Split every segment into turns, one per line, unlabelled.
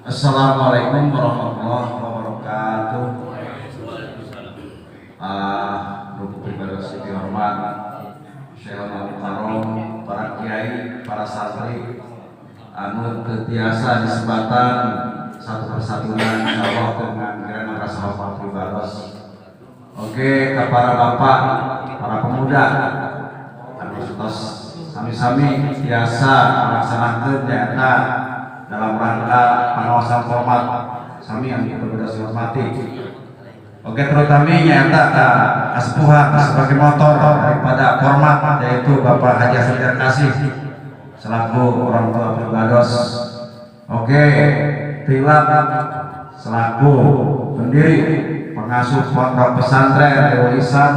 Assalamualaikum warahmatullahi wabarakatuh. Ah, Ruku pribados siti hormat Syekhul Mukarram, para kiai, para santri anu teu tiasa disebatan satu persatuan, insyaallah dengan kirana rasa hormat pribados. Oke, ke para bapak, para pemuda anu tos sami-sami tiasa melaksanakan nyaeta dalam rangka pengawasan format sami yang kita hormati. Oke, terutama nyaeta ka kasepuhan sebagai motor daripada format, yaitu Bapak Haji Hasan Kasih selaku orang tua pribados. Oke, tilap selaku pendiri pengasuh pondok pesantren Dewa Isan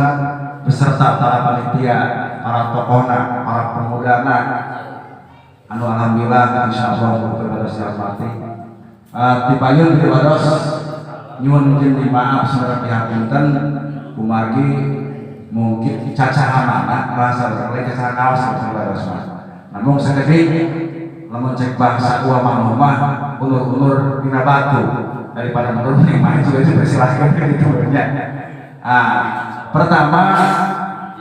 beserta para panitia, para tokohna, para pemudana anu alhamdulillah insyaallah pribados dihormati. Tipayun pribados nyuwun izin, maaf sareng dihapunten kumargi mungkin cacahan bahasa lain, cacahan kaos pribados mah. Namun sakedik lamun cek bahasa ulama mah unur-unur dina batu, daripada mundur mending maju aja, persilahkan gitu nya. Ah, pertama,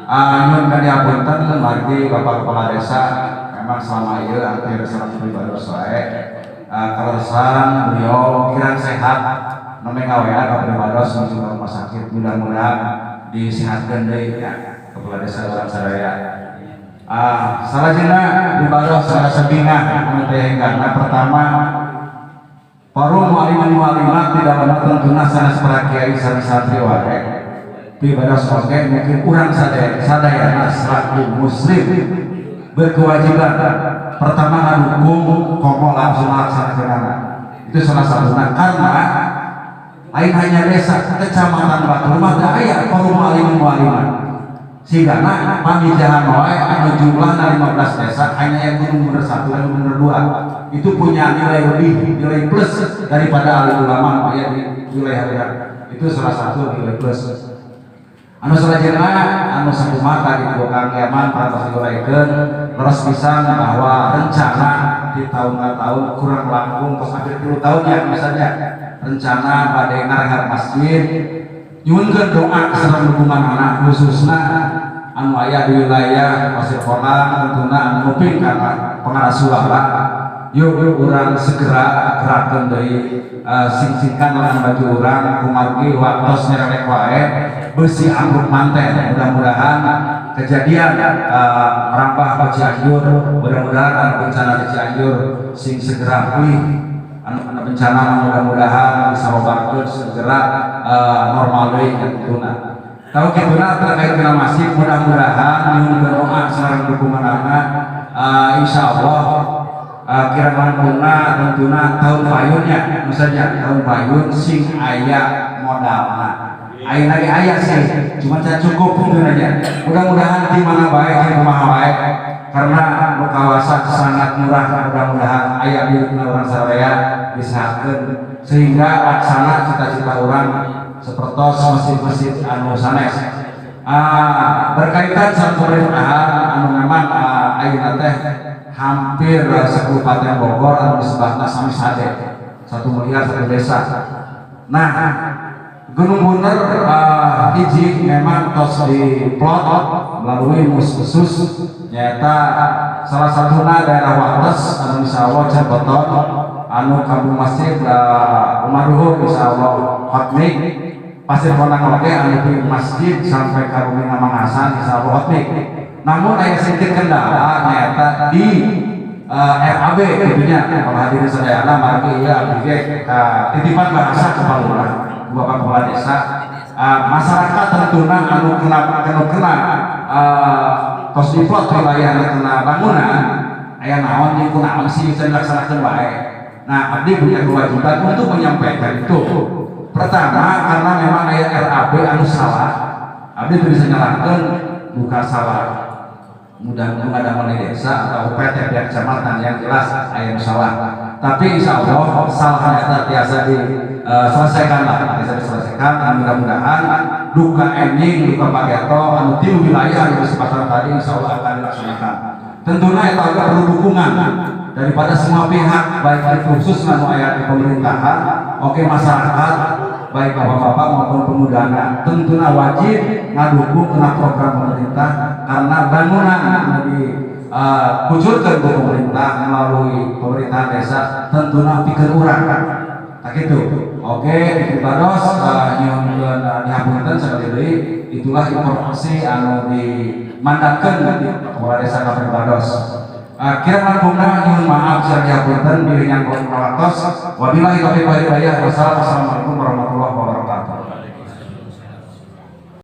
nyuwun kadihapunten margi Bapak Kepala Desa memang selama ieu hampir sareng pribados wae. Kaleresan beliau kirang sehat, nembe ngawean ka pribados menuju ke rumah sakit, mudah-mudahan disehatkeun deui ya kepala desa urang sadaya. Ah, salajengna pribados rasa bingah anu teh henggana. Pertama, forum muallimin muallimat tidak dalam tentunya sanes para kiai sareng santri wae, pribados oge mungkin urang sadaya sadayana selaku muslim berkewajiban pertama ngedukung komo langsung melaksanakan. Itu salah satunya, karena lain hanya desa, kecamatan Batur mah teu aya forum muallimin muallimat, sehingga nah Pamijahan wae anu jumlahna 15 desa hanya yang Gunung Bener satu dan Gunung Bener dua itu punya nilai lebih, nilai plus daripada alim ulama anu aya di wilayah urang. Itu salah satu nilai plus. Anu salajengna, anu sakumaha di Kang Yaman parantos digorengkeun, leres pisan bahwa rencana di tahun ke tahun kurang langkung tos hampir 10 tahun ya, misalnya rencana bade ngarehab masjid. Nyuhunkeun doa sareng dukungan anak, khususna anu aya di wilayah Pasir Kolang, tentunya anu nguping karena pengarah suara. Yuk, urang segera gerakan dari sing-singkan lengan baju urang kumargi waktos nyerelek wae besi ambruk manten. Mudah-mudahan kejadian merambah ke Cianjur, mudah-mudahan anu bencana di Cianjur sing segera pulih, anu anu bencana mudah-mudahan bisa obatkeun segera normal deui ya tentunya. Tahu kituna terkait dengan masjid, mudah-mudahan nyuhunkeun doa sareng dukunganana, insyaallah kira langkungna tentunya tahun payunnya, misalnya tahun payun sing aya modalna. Aya lagi aya sih, cuma saya cukup itu aja. Mudah-mudahan di mana baik di rumah baik, karena nu kawasan sangat murah, mudah-mudahan aya di urang sadaya disehatkeun sehingga laksana cita-cita urang sepertos masjid-masjid anu sanes. Ah, berkaitan sama pemerintahan anu memang ayeuna teh hampir sekabupaten Bogor anu disebutna sami sade 1 miliar satu desa. Nah, Gunung Buner hiji memang tos diplot melalui khusus nyata salah satunya daerah Wates anu insya Allah Cerbeton anu kampung masjid Umar Ruhur insya Allah hotmix, Pasir Konang oge anu di masjid sampai ka bumi Mang Hasan insya Allah hotmix. Namun aya sedikit kendala nyata di RAB tentunya. Kalau hadirin sadayana margi ieu abdi ge titipan bahasa kepala lurah, Bapak Kepala Desa, masyarakat tentunya anu kena kena kena tos diplot wilayah anu kena bangunan aya naon jeung kunaon sih bisa dilaksanakeun wae. Nah, abdi punya kewajiban untuk menyampaikan itu. Pertama, karena memang aya RAB anu salah, abdi teu bisa nyalahkeun buka salah mudah ada di desa atau UPT pihak kecamatan, yang jelas aya nu salah. Tapi insya Allah salah eta tiasa diselesaikan lah, bisa diselesaikan dan mudah-mudahan duka enjing, duka pageto anu tilu wilayah anu kesempatan tadi insya Allah akan dilaksanakan. Tentunya itu agak perlu dukungan. daripada semua pihak, baik itu khusus anu aya di pemerintahan, oke masyarakat, baik bapak-bapak maupun pemudana, tentunya wajib ngadukung kena program pemerintah karena bangunan anu di kucurkeun ku pemerintah melalui pemerintahan desa tentunya pikeun urang. Nah gitu. Oke, di pribados nyuhunkeun dihapunten sekali deui, itulah informasi anu dimandatkeun di kepala desa Kapribados. Kirang langkungna nyuhun maaf sareng dihapunten bilih nyangkut waktos. Wabillahi taufiq wal hidayah. Wassalamualaikum warahmatullahi wabarakatuh.